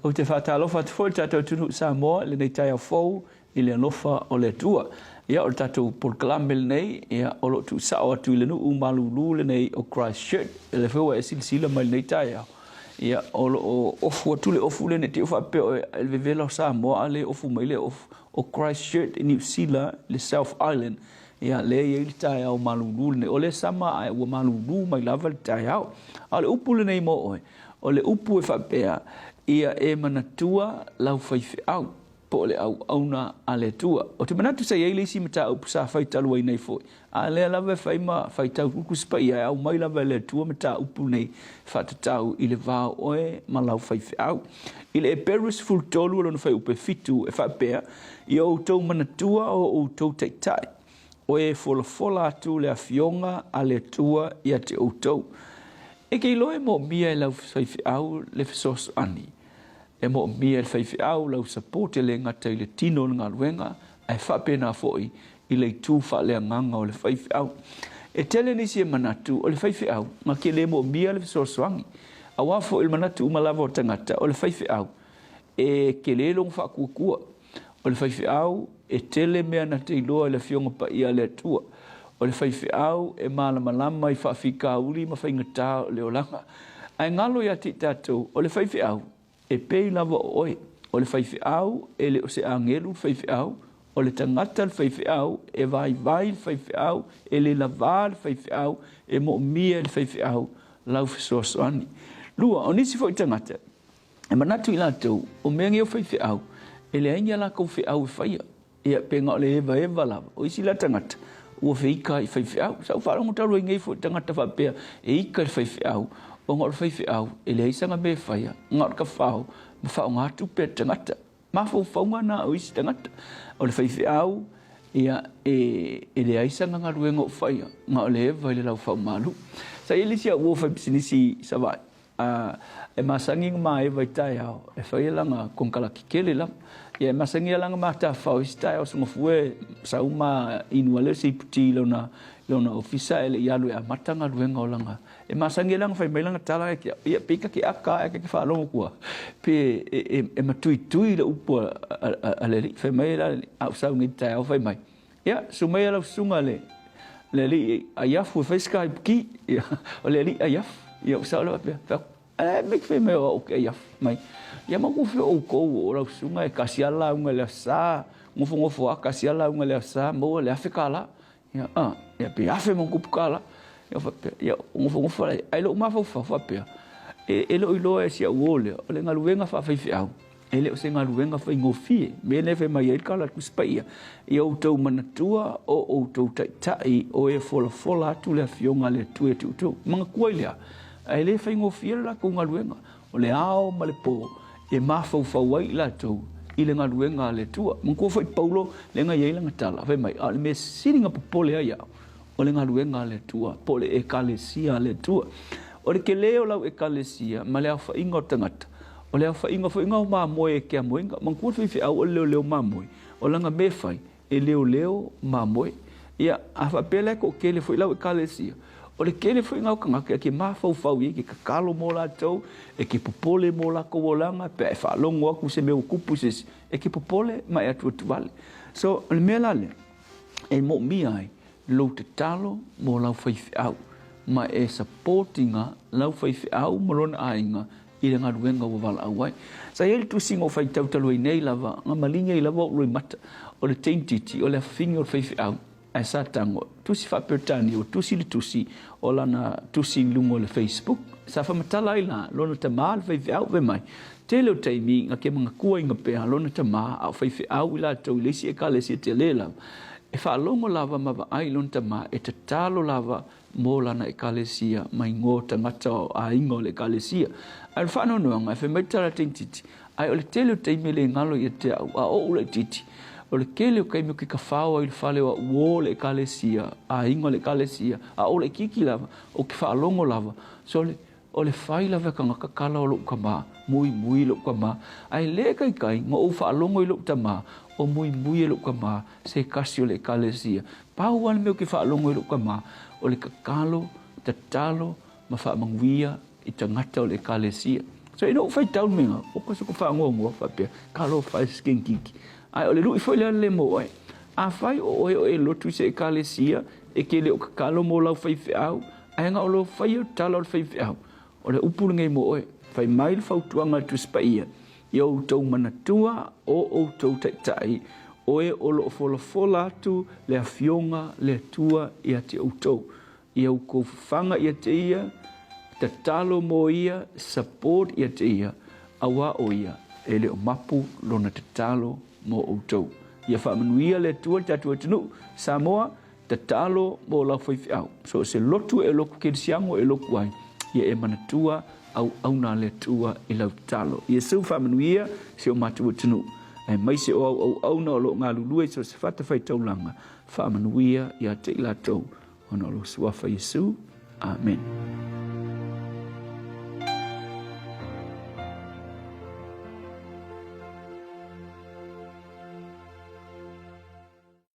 Ou te faatalofa atu foi i le tatou atunuu Samoa i lenei taeao fou i le alofa o le Atua. Ia, o le tatou polokalame lenei, ia, o lo o tuusao atu i le nuu malulu lenei o Christchurch. O lea foi ua e silasila mai i lenei taeao, ia, o lo o ofu atu le ofu lenei, te i ua faapea o le vevela o Samoa a le ofu mai le ofu o Christchurch i Niu Sila, le South Island, ia, lea e i ai le taeao malulu lenei. O lea sama ae ua malulu mai lava le taeao. A o le upu lenei mo oe, O le upu e faapea, Ia e manatua lau faifeau, po o le auauna a le Atua. Ou te manatu sa i ai le isi mataupu sa fai talu ai nei foi, a lea lava e fai ma faitau Tusi Paia e aumai lava e le Atua mataupu nei faatatau i le va o oe ma lau faifeau. I le Eperu 13 o lona fuaiupu e 7 e faapea, Ia outou manatua o outou taitai, o e folafola atu le Afioga a le Atua ia te outou. E ke iloa e moomia e lau faifeau le fesoasoani. E moomia e le faifeau lau support e le gata i le tino o le galuega ae faapena foi i le itu faaleagaga o le faifeau. E tele nisi e manatu o le faifeau na ke le moomia le fesoasoani. Aua foi o le manatu uma lava o tagata o le faifeau e kele lona faatuatua. O le faifeau e tele mea na te iloa i le Afioga Paia a le Atua. O le faifeau e malamalama i faafitauli ma faigata o le olaga. Ae galo ia te i tatou, o le faifeau e pei lava o oe. O le faifeau e le o se agelu le faifeau, o le tagata le faifeau, e vaivai le faifeau, e le lavā le faifeau, e moomia e le faifeau lau fesoasoani. Lua, o nisi foi tagata, E manatu i latou, o mea nei o faifeau, e leai ni a latou feau e faia. Ia, pe na o le evaeva lava. O isi la tagata, ua feika i faifeau. Sa ou faalogo talu ai nei foi i tagata faapea, e ika i le faifeau, ona o le faifeau, e leai sana mea e faia, na o le tafao ma faaaoga tupe a le tagata. Mafaufauga na o isi tagata. O le faifeau, ia, e, e leai sana galuega o faia, na o le eva i le laufaumalu. Sa i ai le isi au uo faipisinisi i Savaii, A e masani na maeva i taeao e fai e lana konekarate tele lava. Ia e masani a lana matafao isi taeao sogafua sau ma inu ale se iputi i lona i lona ofisa e le i alu e amata galuega o lana. E masani e lana fai mai lana tala e ke ia pe ka ke aka ae ka ke faalogo kua pe e, e, e matuitui le upu a, a, a, a le alii. Fai mai la a ou sau nei taeao fai mai. Ia, su mai e lau susuga le, le alii Aiafu e fai se kaipuki. Ia, o le alii Aiafu. Ia, ua sao le faapea, fai atu, e me fai mai o au ke Aiafu mai. Ia, ma ku fea outou o lau susuga e kasi a lauga i le Aso Sa, nofonofo a kasi a lauga i le Aso Sa, maua le $1000. Ia, a, ia pe afe ma kupu kālā. Ia faapea, ia nofonofo la, ai lou mafaufau faapea, e, e le o iloa e si au uo lea, o le galuega faafaifeau, E le o se galuega faigofie. Mea lea e fai mai ai le tala a le Tusi Paia, Ia outou manatua o outou taitai o e folafola atu le Afioga a le Atua ia te outou. Manatua i le a? Ae le faigofie le latou galuega. O le ao ma le po e mafaufau ai i latou i le galuega a le Atua. Manatua foi Paulo lea na i ai lana tala, fai mai, a o le mea sili na popole ai au, o le galuega a le Atua, po o le Ekalesia a le Atua. O le tele o lau Ekalesia ma le aofaiga o tagata, O le aofaiga foi na o mamoe e ke amoega. Manatua le faifeau o le leoleo mamoe, o lana mea e fai, e leoleo mamoe. Ia, a faapea la e toatele foi lau ekalesia, o le tele foi na o tagata e ke mafaufau i ai, e ke tatalo mo latou, e ke popole mo latou olaga, pe a e faalogo atu i se mea ua tupu i se isi, e ke popole ma e atuatu vale. So, o le mea la lea, e moomia ai lou tatalo mo lau faifeau, ma e support ina lau faifeau ma lona aiga i le galuega ua valaau ai. Sa i ai le tusi na ou faitau talu ai nei lava, na maligi ai lava ou loimata, o le teintiti, o le afafine o le faifeau, ae sa tago, tusi faa-Peretania, ua tusi le tusi o lana tusi i luga o le Facebook. Sa faamatala ai la lona tama le faifeau, fai mai, tele o taimi na ke manatua ina pea lona tama a o faifeau i latou i le isi ekalesia tele lava, e faalogo lava ma vaai i lona tama e tatalo lava mo lana ekalesia ma igoa o tagata o aiga o le ekalesia. Ae o le faanoanoaga, e fai mai le tala a Teintiti, ae o le tele o taimi e le galo ia te au, a oʻu laitiiti, o le tele o taimi ou te tafao ai i le fale o a'u uo o le ekalesia, aiga o le ekalesia, a ou laitiiti lava, ou te faalogo lava, sole, o le fai lava e tagata tala o loʻu tama, muimui loʻu tama, ae le taitai na ou faalogo i loʻu tama, o muimui e loʻu tama se tasi o le ekalesia. Pau lava le mea ou te faalogo i lou tama, o le tatalo, tatalo ma faamanuia i tagata o le Ekalesia. So ina ua faitau le mea, o ko se ko faanoanoa faapea, talofa e se sikenkiki. Ae o le luʻi foi lea le mo oe. Afai o oe o e lotu i se ekalesia, e te le o tatalo mo lau faifeau, ae na o lou faia o tala o le faifeau, o le upu lenei mo oe, fai mai le fautuaga a le Tusi Paia, Ia outou manatua o outou taitai, o e o lo o folafola atu le Afioga le Atua ia te outou. Ia outou fafaga ia te ia, tatalo mo ia, support ia te ia, auā o ia e le o mapu lona tatalo mo outou. Ia faamanuia le Atua le tatou atunuu, Samoa, tatalo mo lau faifeau. So o se lotu e lotu kerisiano e lotu ai, ia e manatua auauna a le Atua i lau tatalo. Iesu faamanuia si o matou atunuu, aemaise o au auauna o lo o galulue i so o se fatafaitaulaga, faamanuia ia te i latou ona o lou suafa Iesu. Amene.